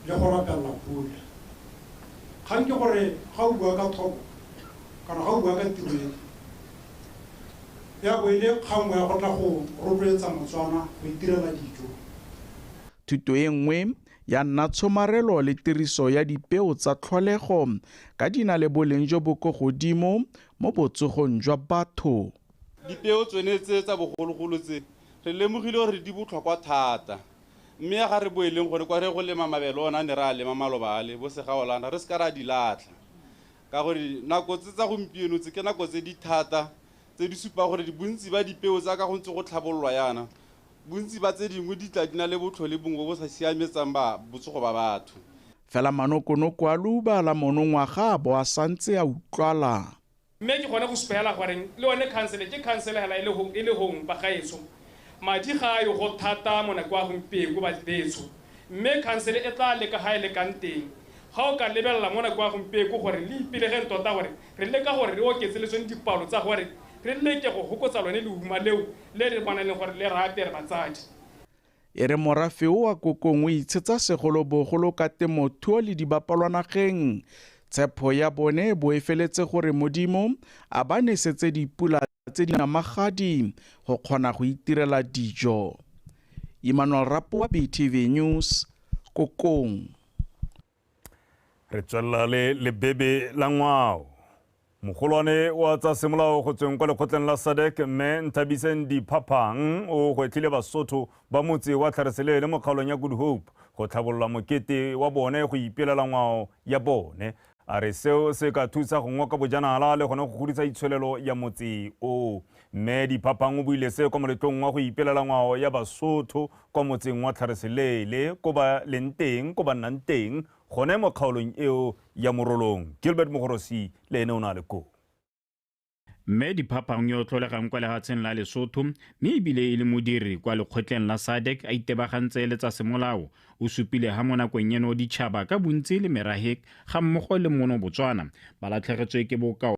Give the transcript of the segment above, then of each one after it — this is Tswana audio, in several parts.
Le go rapelela pula. Kgang ke gore ga o bua ka thobo kana ga o bua ka tiro e ya bo e le kgang ya go tla go rotloetsa Motswana go itirela dijo. Thuto e nngwe ya nna tshomarelo le tiriso ya dipeo tsa tlholego ka di na le boleng jo bo ko godimo mo botsogong jwa batho. Dipeo tsone tse tsa bogologolo tse re lemogile gore di botlhokwa thata, mme ga re boeleng gore kwa re go lema mabele ona ne re a lema maloba ale bo segaolana re se ka ra di latlha, ka gore nako tse tsa gompieno tse ke nako tse di thata tse di supa gore bontsi ba dipeo tsa ka go ntse go tlhabololwa yana, bontsi ba tse dingwe di tla di na le botlhole bongwe bo bo sa siametsang ba botsogo ba batho. Fela manokonoko a leuba la monongwaga a bo a santse a utlwala. Mme ke gone go supela gore le one khansele ke khansele hela e le hong bagaetsho. Madi ga a yo go thata mo nako ya gompieno ba betsho. Mme khansele e tla leka ga e lekang teng. Ga o ka lebelela mo nako ya gompieno gore le ipelegeng tota gore re leka gore re oketse le tsone dipalo tsa gore re leke go hokotsa lone lehuma leo le re bonang gore le re apere batsadi. E re morafe o wa Kokong o itshetsa segolobogolo ka temothuo le dibapalwanageng. Tshepo ya bone bo e feletse gore Modimo a ba nesetse dipula tse di namagadi go kgona go itirela dijo. Emmanuel Rapoa, BTV News, Kokong. Re tswelela le lebebe la ngwao. Mogolwane wa tsa semolao go tsweng kwa lekgotleng la SADC mme Nthabiseng Diphaphang o gwetlhile Basotho ba motse wa Tlhareseleele mo kgaolong ya Good Hope go tlhabolola mokete wa bone go ipelela ngwao ya bone. A re seo se ka thusa go ngoka bojanala le gone go godisa itsholelo ya motse o. Mme Diphaphang o buile se kwa moletlong wa go ipelela ngwao ya Basotho kwa motseng wa Tlhareseleele ko ba leng teng, ko ba nnang teng gone mo kgaolong eo ya Morolong. Gilbert Mogorosi le ene o na le koo. Mme Diphaphang yo o tlholegang kwa lefatsheng la Lesotho mme ebile e le modiri kwa lekgotleng la SADC a itebagantse le tsa semolao, o supile ha mo nakong eno ditšhaba ka bontsi le merahe ga mmogo le mono Botswana ba latlhegetswe ke bokao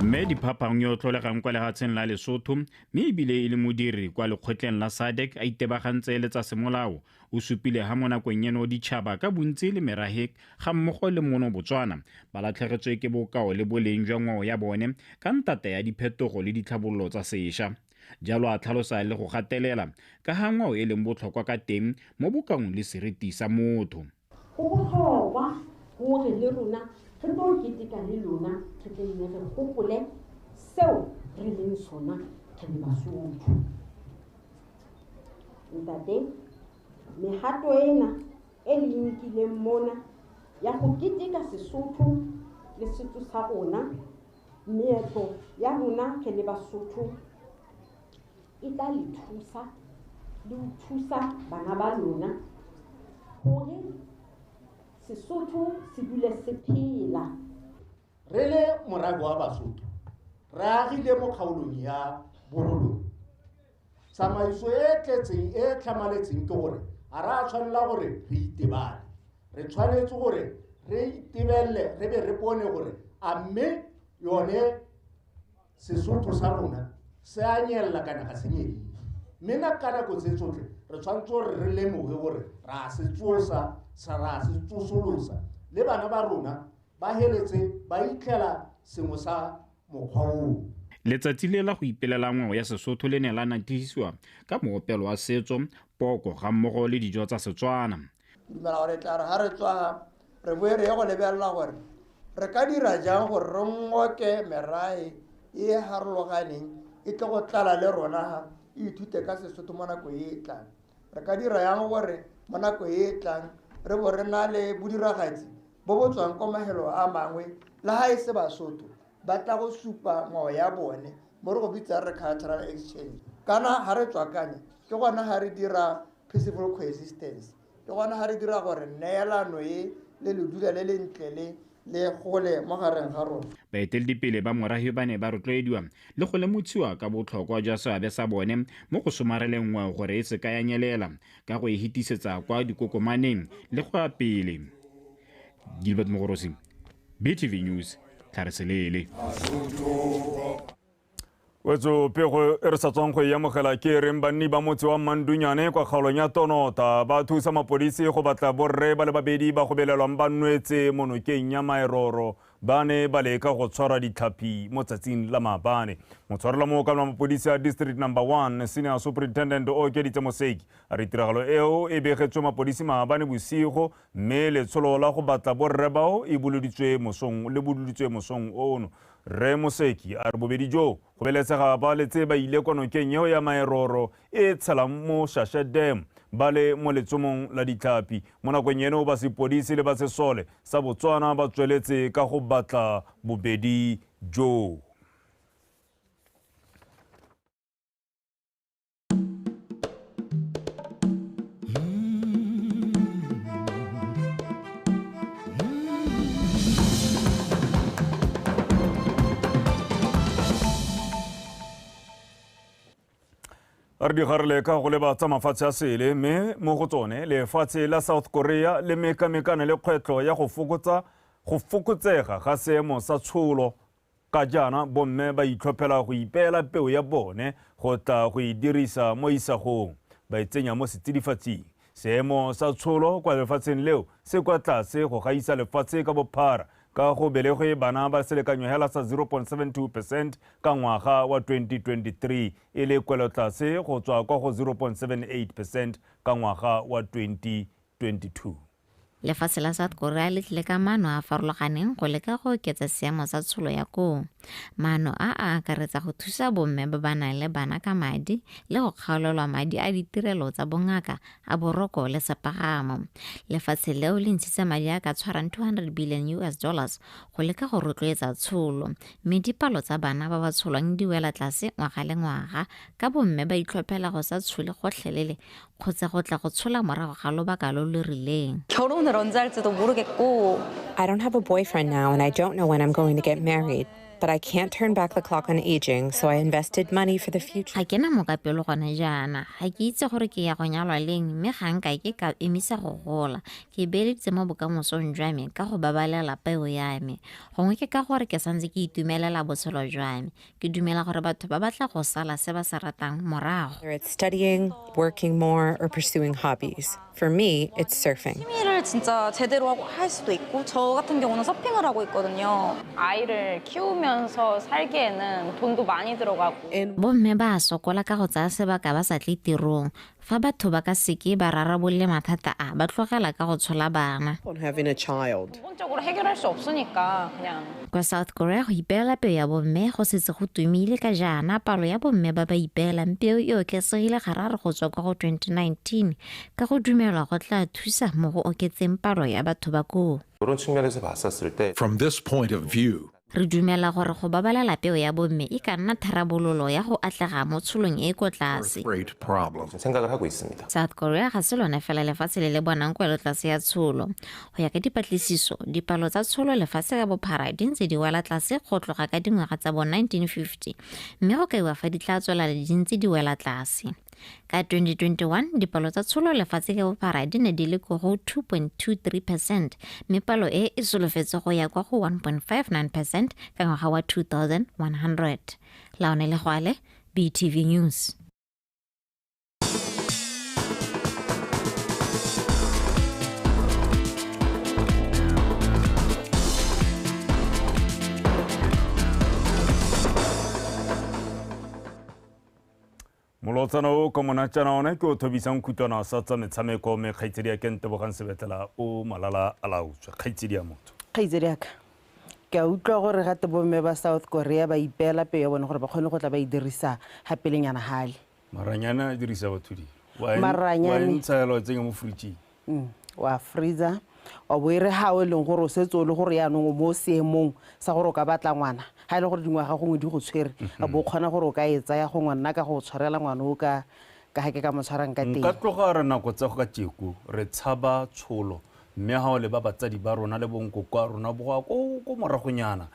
Mme Diphaphang yo o tlholegang kwa lefatsheng la Lesotho mme ebile e le modiri kwa lekgotleng la SADC a itebagantse le tsa semolao, o supile ha mo nakong eno ditšhaba ka bontsi le merahe ga mmogo le mono Botswana ba latlhegetswe ke bokao le boleng jwa ngwao ya bone ka ntata ya diphetogo le ditlhabololo tsa sešwa. Jalo a tlhalosa le go gatelela ka ha ngwao e leng botlhokwa ka teng mo bokaong le seriti sa motho. Go botlhokwa gore le rona re tlo keteka le lona, re tle nne re gopole seo re leng sona re le Basotho. Ntate, mehato ena e le nkileng mona ya go keteka Sesotho le setso sa rona, meetlo ya rona re le Basotho e tla le thusa le ho thusa bana ba lona hore Sesotho se dule se phela. Re le morabe wa Basotho re agile mo kgaolong ya Borolong. Tsamaiso e tletseng e tlhamaletseng ke gore ga re a tshwanela gore re itebale, re tshwanetse gore re itebelele re be re bone gore a mme yone Sesotho sa rona se a nyelela kana ga se nyelele. Mme na ka nako tse tsotlhe re tshwanetse gore re lemoge gore ra se tsosa, ra se tsosolosa le bana ba rona ba heletse ba itlhela sengwe sa mokgwa oo. Letsatsi le la go ipelela ngwao ya Sesotho le ne la natefisiwa ka moopelo wa setso, poko ga mmogo le dijo tsa Setswana. Ke dumela gore tla re ha re tswa re boe re ye go lebelela gore re ka dira jang gore re ngoke merae e e harologaneng e tle go tlala le rona ha e ithute ka Sesotho mo nako e e tlang. Re ka dira yang gore mo nako e e tlang re bo re na le bodiragatsi bo bo tswang kwa mafelong a mangwe le ha e se Basotho ba tla go supa ngwao ya bone mo re go bitsang re cultural exchange. Kana ha re tswakanya ke gona ha re dira peaceful coexistence, ke gona ha re dira gore neelano e le ledula le le ntle le le gole mo gareng ga rona. Baeteledipele ba morafe ba ne ba rotloediwa le go lemotshiwa ka botlhokwa jwa seabe sa bone mo go somareleng ngwao gore e se ka ya nyelela ka go e hitisetsa kwa dikokomaneng le go ya pele. Gilbert Mogorosi, BTV News, Tlhareseleele. Wetso pego e re sa tswang go e amogela ke reng banni ba motse wa Mandunyane kwa kgaolong ya Tonota ba thusa mapodisi go batla borre ba le babedi ba go belelwang ba nwetse mo nokeng ya Maeroro ba ne ba leka go tshwara ditlhapi mo tsatsing la maabane. Motshwarela mookamela wa mapodisi a District Number 1 Senior Superintendent Okeditse Moseki a re tiragalo eo e begetswe mapodisi maabane bosigo mme letsholo la go batla borre bao e boloditswe mosong ono. Rre Moseki a re bobedi jo go beletsega ba letse ba ile kwa nokeng eo ya Maeroro e tshelang mo Shashe Dam ba le mo letsomong la ditlhapi. Mo nakong eno ba sepodisi le ba sesole sa Botswana ba tsweletse ka go batla bobedi jo. Re digarele ka go leba tsa mafatshe a sele mme mo go tsone lefatshe la South Korea le mekamekane le kgwetlho ya go fokotsega ga seemo sa tsholo ka jaana bomme ba itlhophela go ipeela peo ya bone go tla go e dirisa mo isagong ba e tsenya mo setsidifatsing. Seemo sa tsholo kwa lefatsheng leo se kwa tlase go gaisa lefatshe ka bophara ka go belegwe bana ba selekanyo hela sa 0.72% ka ngwaga wa 2023 e le kwelotlase go tswa kwa go 0.78% ka ngwaga wa 2022. Lefatshe la South Korea le tlile ka maano a farologaneng go leka go oketsa seemo sa tsholo ya koo. Maano a a akaretsa go thusa bomme ba ba nang le bana ka madi le go kgaolelwa madi a ditirelo tsa bongaka a boroko le sepagamo. Lefatshe leo le ntshitse madi a ka tshwarang $200 billion US go leka go rotloetsa tsholo, mme dipalo tsa bana ba ba tsholwang di wela tlase ngwaga le ngwaga ka bomme ba itlhophela go sa tshole gotlhelele kgotsa go tla go tshola morago ga lobaka lo lo rileng. I don't have a boyfriend now and I don't know when I'm going to get married, but I can't turn back the clock on aging, so I invested money for the future. Ga ke na mokapelo gone jaana, ga ke itse gore ke ya go nyalwa leng mme ga nka ke ka emisa go gola. Ke beeleditse mo bokamosong jwa me ka go babalela peo ya me. Gongwe ke ka gore ke santse ke itumelela botshelo jwa me. Ke dumela gore batho ba batla go sala se ba se ratang morago. Whether it's studying, working more, or pursuing hobbies. For me, it's surfing. 취미를 진짜 제대로 하고 할 수도 있고 저 같은 경우는 서핑을 하고 있거든요. 아이를 키우면서 살기에는 돈도 많이 들어가고. Bomme ba sokola ka go tsaya sebaka ba sa tle tirong. Fa batho ba ka seke ba rarabolle mathata a ba tlogela ka go tshola bana. On having a child. 근본적으로 해결할 수 없으니까 그냥. Kwa South Korea go ipeela peo ya bomme go setse go tumile ka jaana palo ya bomme ba ba ipeelang peo e oketsegile gararo go tswa kwa go 2019 ka go dumelwa go tla thusa mo go oketseng palo ya batho ba koo. From this point of view, Re dumela gore go babalela peo ya bomme e ka nna tharabololo ya go atlega mo tsholong e e ko tlase. South Korea ga se lone fela lefatshe le le bonang kwelotlase ya tsholo. Go ya ka dipatlisiso, dipalo tsa tsholo lefatshe ka bophara di ntse di wela tlase go tloga ka dingwaga tsa bo 1950, mme go kaiwa fa di tla tswelela di ntse di wela tlase. Ka 2021, dipalo tsa tsholo lefatshe ka bophara di ne di le ko go 2.23%, mme palo e e solofetse go ya kwa go 1.59% ka ngwaga wa 2100. Laone Legwale, BTV News. Molotsana o ka monatjana ona ke o thobisang khutlwana sa tsa metshameko mme kgaitsedi ya ke Ntebogang Sebetlela o malala a laotswe. Kgaitsedi ya motho. Kgaitsedi ya ka. Ke a utlwa gore gate bomme ba South Korea ba ipeela peo ya bone gore ba kgone go tla ba e dirisa ga pelenyana gale. Maranyane a dirisa batho di. Maranyane. Wa ntsha yalo tsenya mo fridge. Wa freezer. O bo e re ga o leng gore o setse o le gore yaanong o mo seemong sa gore o ka batla ngwana ga e le gore dingwaga gongwe di go tshwere a bo o kgona gore o ka e tsaya gongwe nna ka go tshwarela ngwana o ka ga ke ka mo tshwarang ka teng. Nka tloga re nako tsa go ka tjeko re tshaba tsholo Mme ga o le ba batsadi ba rona le bonkoko a rona bo ko moragonyana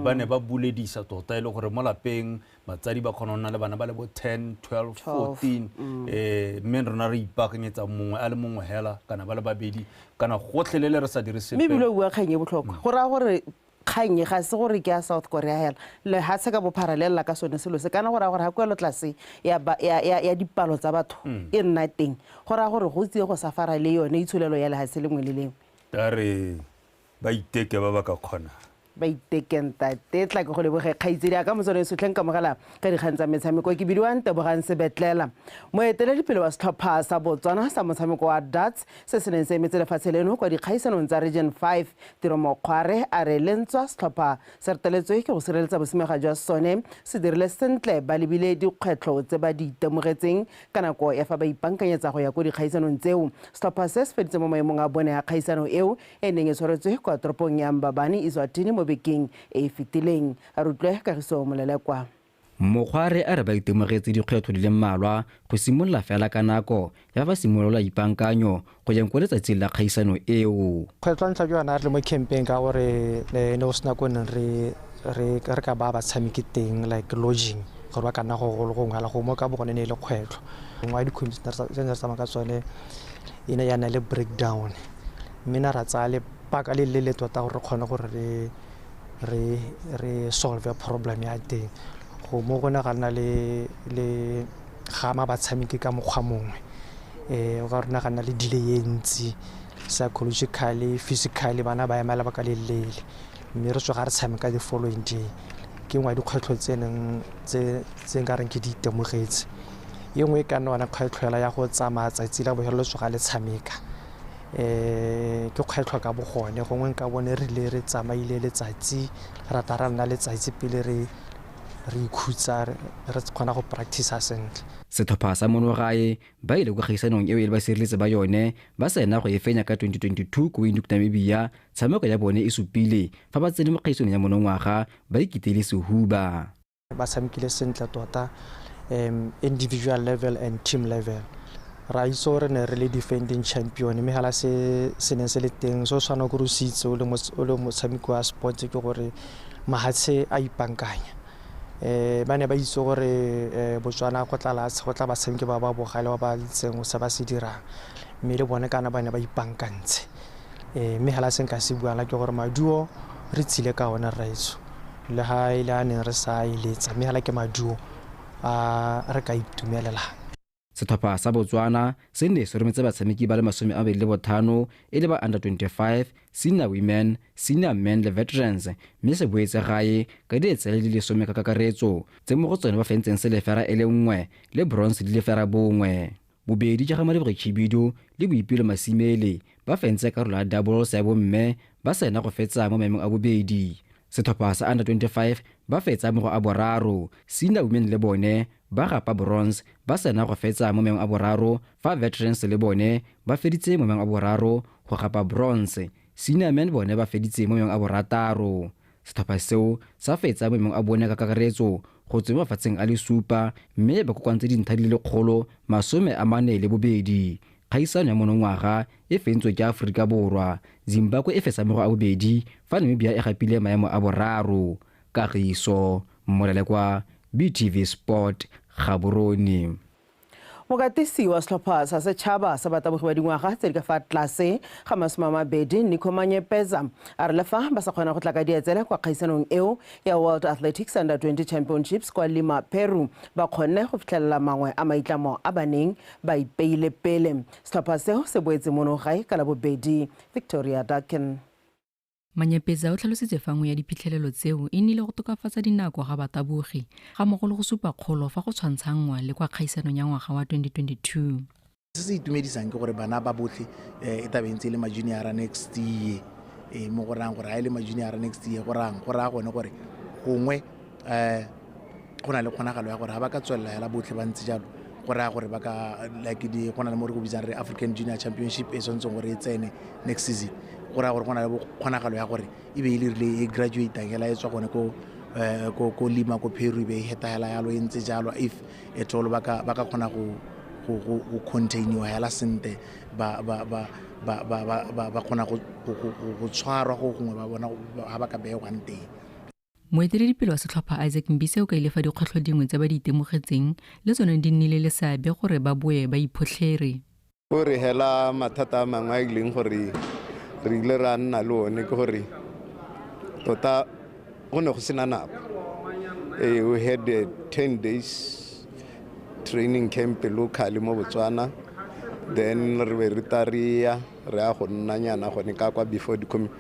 ba ne ba buledisa tota e le gore mo lapeng batsadi ba kgona go nna le bana ba le bo 10, 12, 14 mme rona re ipaakanyetsa mongwe a le mongwe hela kana ba le babedi kana gotlhelele re sa dire sepe. Mme ebile o bua kgang e botlhokwa go raya gore kgang ga se gore ke ya South Korea hela le ha se ka bophara le ka sone selo se kana gore gore ha kwelo tlase ya ya dipalo tsa batho e nna teng gore gore go tsie go safara le yone itsholelo ya lehatshe lengwe le lengwe. Tare ba iteke ba ba ka kgona ba itekeng tate tla ke go leboge kgaitsedi a ka motsone sotlheng kamogela ka dikgang tsa metshameko ke bidiwang Tebogang Sebetlela. Moeteledipele wa setlhopha sa Botswana sa motshameko wa darts se se neng se emetse lefatshe leno kwa dikgaisanong tsa Region 5 Tiro Mokgware a re lentswa setlhopha se reteletswe ke go sireletsa bosimega jwa sone se dirile sentle ba lebile dikgwetlho tse ba di itemogetseng ka nako ya fa ba ipankanyetsa go ya ko dikgaisanong tseo. Setlhopha se se feditse mo maemong a bone a kgaisano eo e neng e tshwaretswe kwa toropong ya Mbabane Eswatini mo bekeng e fetileng. A rutlwe Kagiso Molelekwa. Mokgware a re ba itemogetse dikgwetlho di le mmalwa go simolola fela ka nako ya ba simolola ipaankanyo go yang kwa letsatsing la kgaisano eo. Kgwetlho ntlha ke yona re le mo campeng ka gore ne go sena ko neng re ka ba batshameki teng like lodging gore ba ka nna go golo gongwe hala go mo ka bo gone ne e le kgwetlho. Nngwe ya dikgwedi tse ne re tsamaya ka tsone e ne ya nna le breakdown mme na ra tsaya lebaka le le tota gore re kgone gore re solve problem ya teng. Go mo gone ga nna le gama batshameki ka mokgwa mongwe o ka rona ga nna le delay e ntsi psychologically, physically bana ba ema lebaka le leele mme re tswa ga re tshameka the following day. Ke nngwe ya dikgwetlho tse neng tse nka reng ke di itemogetse. E nngwe e ka nna yona kgwetlho ya go tsamaya tsatsi la bofelo le tsoga le tshameka ke kgwetlho ka bogone gongwe nka bone re ile re tsamaile letsatsi rata ra nna letsatsi pele re ikhutsa re kgona go practice sentle. Setlhopha sa monogae ba ile kwa kgaisanong eo e le ba sireletse ba yone ba sena go e fenya ka 2022 ko Windhoek Namibia. Tshameko ya bone e supile fa ba tsene mo kgaisanong ya monongwaga ba ikitele sehuba. Ba tshamekile sentle tota individual level and team level. Ra itse gore ne re le defending champion mme hala se se neng se le teng so tshwana gore o se itse o le motshameki wa sports ke gore mahatshe a ipankanya. Ba ne ba itse gore Botswana go tla batshameki ba ba bogale ba ba itseng se ba se dirang mme le bone kana ba ne ba ipankantse. Mme hala se nka se buang ke gore maduo re tsile ka ona rraetsho le ha ile a neng re sa eletsa mme hala ke maduo a re ka itumelelang. Setlhopha sa Botswana se ne se rometse batshameki ba le 25 e le ba under 25, senior women, senior men le veterans mme se boetse gae ka dietsele di le 10 ka kakaretso tse mo go tsone ba fentseng selefera e le 1 le bronze di le 1. Bobedi ja ga Maleboge Khibidu le Boipelo Masimele ba fentse karolo ya doubles ya bomme ba sena go fetsa mo maemong a bobedi. Setlhopha sa under 25 ba fetsa mo go a boraro, senior women le bone ba gapa bronze ba sena go fetsa mo maemong a boraro fa veterans le bone ba feditse mo maemong a boraro go gapa bronze, senior men bone ba feditse mo maemong a borataro. Setlhopha seo sa fetsa mo maemong a bone ka kakaretso go tswa mo mafatsheng a le 7 mme ba kokoantse dintlha di le 142. Kgaisano ya monongwaga e fentswe ke Aforika Borwa, Zimbabwe e fetsa mo go a bobedi fa Namibia e gapile maemo a boraro. Kagiso Molelekwa, BTV Sport, Gaborone. Mokatisi wa setlhopha sa setšhaba sa batabogi ba dingwaga tse di ka fa tlase ga 20 Nico Manyepeza a re le fa ba sa kgona go tla ka dietsele kwa kgaisanong eo ya World Athletics Under 20 Championships kwa Lima, Peru ba kgonne go fitlhelela mangwe a maitlamo a baneng ba ipeile pele. Setlhopha seo se boetse mono gae ka Labobedi. Victoria Dakin. Manyepeza o tlhalositse fa nngwe ya diphitlhelelo tseo e nnile go tokafatsa dinako ga batabogi ga mmogo le go supa kgolo fa go tshwantshanngwa le kwa kgaisanong ya ngwaga wa 2022. Se se itumedisang ke gore bana ba botlhe e tabe ntse le ma-junior next year mo go rayang gore ha e le ma-junior next year go raya gone gore gongwe go na le kgonagalo ya gore ga ba ka tswelela hela botlhe ba ntse jalo go raya gore ba ka like di go na le mo re go bitsang re African Junior Championship e tshwanetseng gore e tsene next season. Go raya gore go na le kgonagalo ya gore e be e le rile e graduate hela e tswa gone ko Lima ko Peru e be e heta hela yalo e ntse jalo if at all ba ka kgona go go containiwa hela sentle, ba ba ba ba ba ba ba kgona go tshwarwa go gongwe ba bona ha ba ka beewang teng. Moeteledipele wa setlhopha Isaac Mbise o kaile fa dikgwetlho dingwe tse ba di itemogetseng le tsone di nnile le seabe gore ba boe ba iphotlhere. Gore hela mathata a mangwe a e leng gore re ile ra nna le one ke gore tota go ne go sena nako. We had a 10 days training camp locally mo Botswana, then re be re ta re ya re ya go nnanyana gone ka kwa before the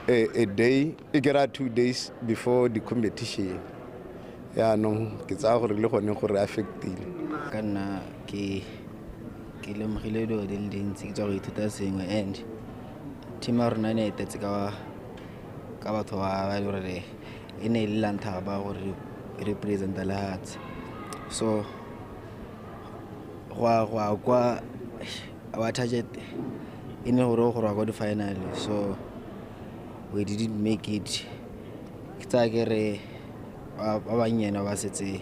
a day e kera 2 days before the competition. Yaanong ke tsaya gore le gone gore affectile. Ka nna ke lemogile dilo di le dintsi, ke tswa go ithuta sengwe, and team ya rona e ne e etetse ka batho ba e le gore e ne e le la ntlha ba gore e representa lehatshe. So go ya kwa our target e ne gore go ya kwa di-final, so we didn't make it. Ke tsaya ke re ba bannyane ba setse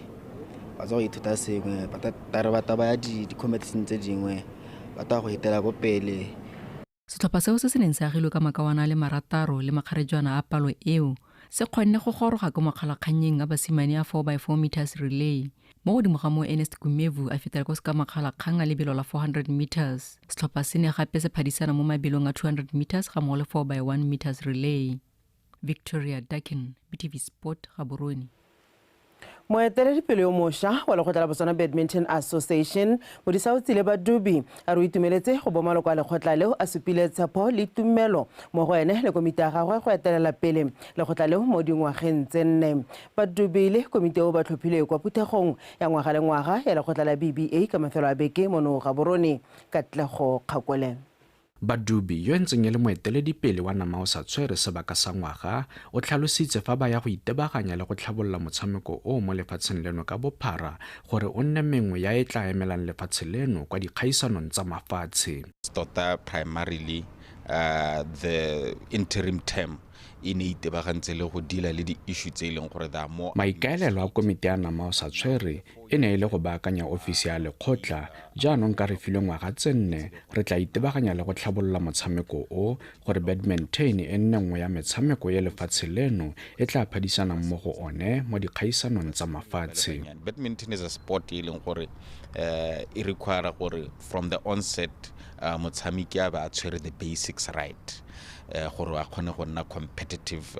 ba tswa go ithuta sengwe, ba re batla ba ya di-competition tse dingwe, ba tla go etela ko pele. Setlhopha seo se se neng se agilwe ka makawana a le 6 le makgarejwana a palo eo se kgonne go goroga ko makgalakgannyeng a basimane a 4x4 meters relay. Mo godimo ga moo, Ernest Gumevu a fetela ko se ka makgalakgang a lebelo la 400 meters. Setlhopha se ne gape se phadisana mo mabelong a 200 meters ga mmogo le 4x1 meters relay. Victoria Dakin, BTV Sport, Gaborone. Moeteledipele yo mošwa wa lekgotla la Botswana Badminton Association Modisaotsile Badubi a re o itumeletse go bo maloko a lekgotla leo a supile tshepo le tumelo mo go ene le komiti ya gagwe go etelela pele lekgotla leo mo dingwageng tse 4. Badubi le komiti eo ba tlhophile kwa phuthegong ya ngwaga le ngwaga ya lekgotla la BBA ka mafelo a beke mono Gaborone. Katlego Kgakole. Badubi yo ntseng e le moeteledipele wa nama o sa tshwere sebaka sa ngwaga o tlhalositse fa ba ya go itebaganya le go tlhabolola motshameko o mo lefatsheng leno ka bophara gore o nne mengwe ya e tla emelang lefatshe leno kwa dikgaisanong tsa mafatshe. Tota primarily the interim term e ne itebagantse le go deala le di-issue tse e leng gore da mo. Maikaelelo a komiti ya nama o sa tshwere e ne e le go baakanya ofisi ya lekgotla. Jaanong ka re filwe ngwaga tse 4 re tla itebaganya le go tlhabolola motshameko o gore badminton e nne nngwe ya metshameko ya lefatshe leno e tla phadisanang mo go one mo dikgaisanong tsa mafatshe. Badminton is a sport e leng gore e require gore from the onset motshameki a ba a tshwere the basics right, gore a kgone go nna competitive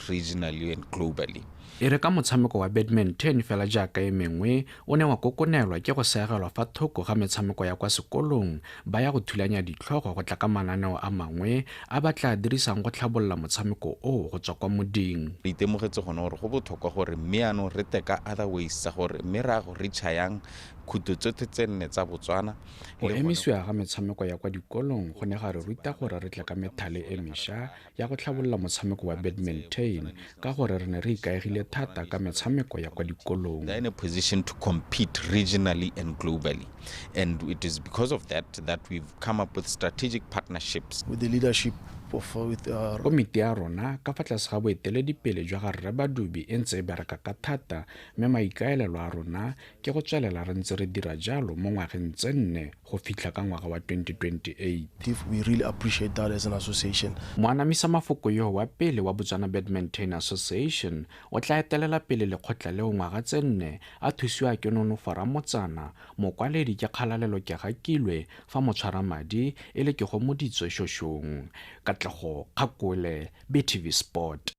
regionally and globally. E re ka motshameko wa badminton fela jaaka e mengwe o ne wa kokonelwa ke go seegelwa fa thoko ga metshameko ya kwa sekolong, ba ya go thulanya ditlhogo go tla ka mananeo a mangwe a ba tla dirisang go tlhabolola motshameko o go tswa kwa moding. Re itemogetse gone gore go botlhokwa gore mme yaanong re tle ka other ways tsa gore mme re ya go reacha yang khuto tsotlhe tse 4 tsa Botswana. Go emisiwa ga metshameko ya kwa dikolong go ne ga re ruta gore re tle ka methale e mešwa ya go tlhabolola motshameko wa badminton ka gore re ne re ikaegile thata ka metshameko ya kwa dikolong. They're in a position to compete regionally and globally, and it is because of that that we've come up with strategic partnerships with the leadership of with komiti ya rona ka fa tlase ga boeteledipele jwa ga Rre Badubi e ntse e bereka ka thata, mme maikaelelo a rona ke go tswelela re ntse re dira jalo mo ngwageng tse 4 go fitlha ka ngwaga wa 2028. We really appreciate that as an association. Moanamisa mafoko yo wa pele wa Botswana Badminton Association o tla etelela pele lekgotla leo ngwaga tse 4 a thusiwa ke Nonofo Ramotsana, mokwaledi ke Kgalalelo Kegakilwe, fa motshwaramadi e le ke Gomoditswe Shoshong. Katlego Kgakole, BTV Sport.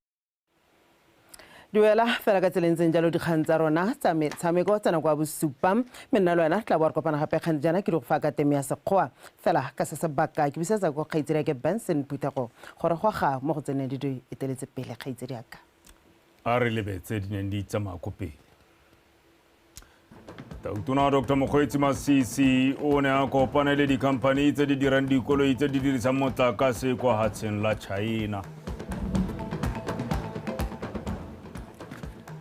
Duela fela ka tseleng tseng jalo dikgang tsa rona tsa metshameko tsa nako ya bosupa, mme nna le wena tla bo re kopana gape kgang jaana ke di go fa ka teme ya sekgowa. Fela ka se sebaka ke busetsa ko kgaitsedi ya ke Benson Phuthego gore goga mo go tseneng di di eteletse pele kgaitsedi ya ka. A re lebetse di neng di tsamaya ko pele. Tautona Dr. Mokgweetsi Masisi o ne a kopane le dikhamphani tse di dirang dikoloi tse di dirisang motlakase kwa hatsheng la China.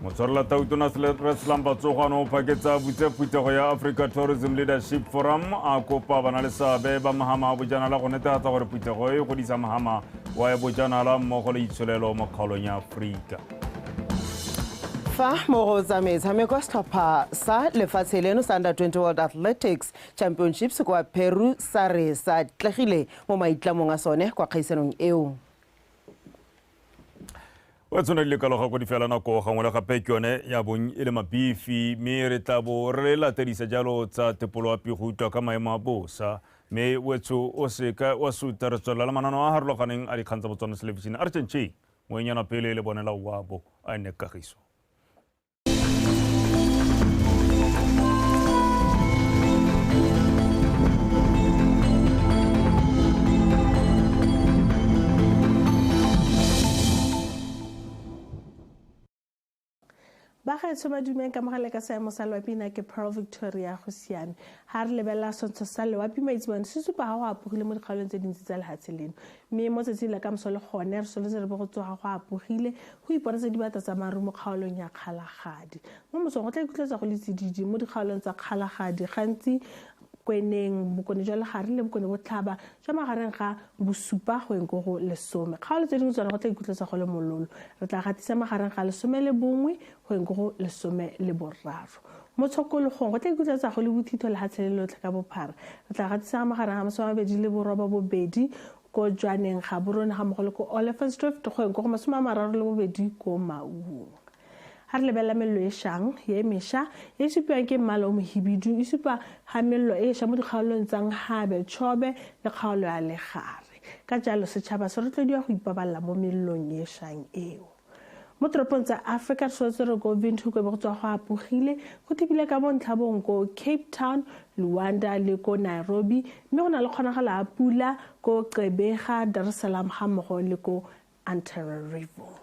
Motswarela Tautona Reslam Batsogwane o phaketsa butse phuthego ya Africa Tourism Leadership Forum a kopa bana le seabe ba mahama a bojanala go netefatsa gore phuthego e godisa mahama wa bojanala mmogo le itsholelo mo kgaolong ya Aforika. Fa mo go tsa metshameko, setlhopha sa lefatshe leno sa Under 20 World Athletics Championships kwa Peru sa re sa atlegile mo maitlamong a sone kwa kgaisanong eo. O tshwanelile ka loga ko di fela nako gangwe le gape ke yone ya bong e le mabifi, mme re tla bo re latedisa jalo tsa tepolo ya pego utlwa ka maemo a bosa, mme wetsho o seka wa suta. Re tswelela le mananeo a harologaneng a dikgang tsa Botswana Television. A re tšhentšheng moenyana pele le bonela wabo a nne kagiso. Bagaetsho, madumeng ka mogale ka seemo sa loapi. Nna ke Pearl Victoria go siame. Ga re lebelela setshwantsho sa loapi maitsebane, se supa ga go apogile mo dikgaolong tse dintsi tsa lehatshe leno, mme mo tsatsing la ka moso le gone re soletse re be go tsoga go apogile, go iponatsa dibata tsa maru mo kgaolong ya Kgalagadi. Mo mosong go tla ikutlwetsa go le tsididi mo dikgaolong tsa Kgalagadi, gantsi Kweneng, bokone jwa legare le bokone botlhaba jwa magareng ga 7 go eng ko go 10. Kgaolo tse dingwe tsone go tla ikutlwetsa go le mololo, re tla gatisa magareng ga 11 go eng ko go 13. Mo tshokologong go tla ikutlwetsa go le bothitho lehatshe le lotlhe ka bophara, re tla gatisa magareng ga 28 ko Jwaneng, Gaborone ga mmogo le ko Oliphant's Drift go eng ko go 32 ko Maung. Ga re lebelela melelo e šang ye mešwa e supiwang ke mmala o mohibidu, e supa ga melelo e ša mo dikgaolong tsa Nhabe, Chobe le kgaolo ya Legare. Ka jalo setšhaba se rotloediwa go ipabalela mo melelong e šang eo. Mo toropong tsa Africa re soletse re ko Windhoek be go tswa go apogile, go thibile ka bontlhabong ko Cape Town, Luanda le ko Nairobi, mme go na le kgonagalo ya pula ko Gqeberha, Dar es Salaam ga mmogo le ko Antananarivo.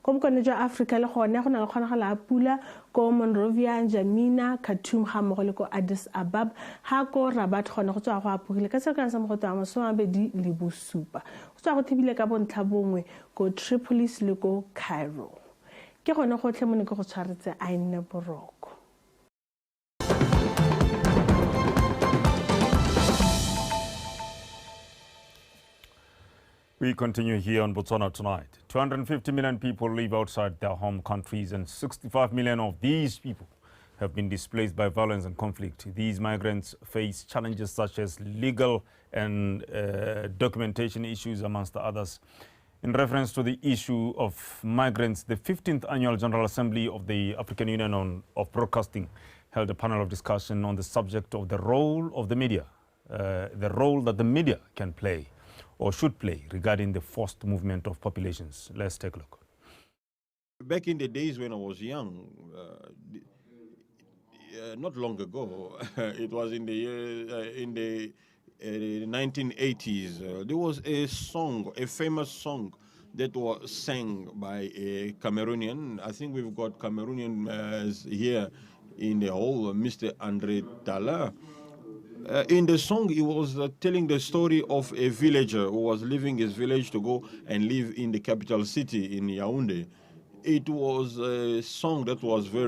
Ko bokone jwa Africa le gone go na le kgonagalo ya pula ko Monrovia, N'Djamena, Khartoum ga mmogo le ko Addis Ababa. Ga ko Rabat gone go tswa go apogile ka selekano sa mogote wa 27, go tswa go thibile ka bontlha bongwe ko Tripolis le ko Cairo. Ke gone gotlhe mo ne ke go tshwaretse, a e nne boroko. We continue here on Botswana Tonight. 250 million people live outside their home countries, and 65 million of these people have been displaced by violence and conflict. These migrants face challenges such as legal and documentation issues, amongst others. In reference to the issue of migrants, the 15th Annual General Assembly of the African Union of Broadcasting held a panel of discussion on the subject of the role of the media, the role that the media can play or should play regarding the forced movement of populations. Let's take a look. Back in the days when I was young, not long ago, it was in the year, in the 1980s, there was a song, a famous song that was sang by a Cameroonian. I think we've got Cameroonian here in the hall, Mr. Andre Tala. In the song, he was telling the story of a villager who was leaving his village to go and live in the capital city in Yaoundé. It was a song that was very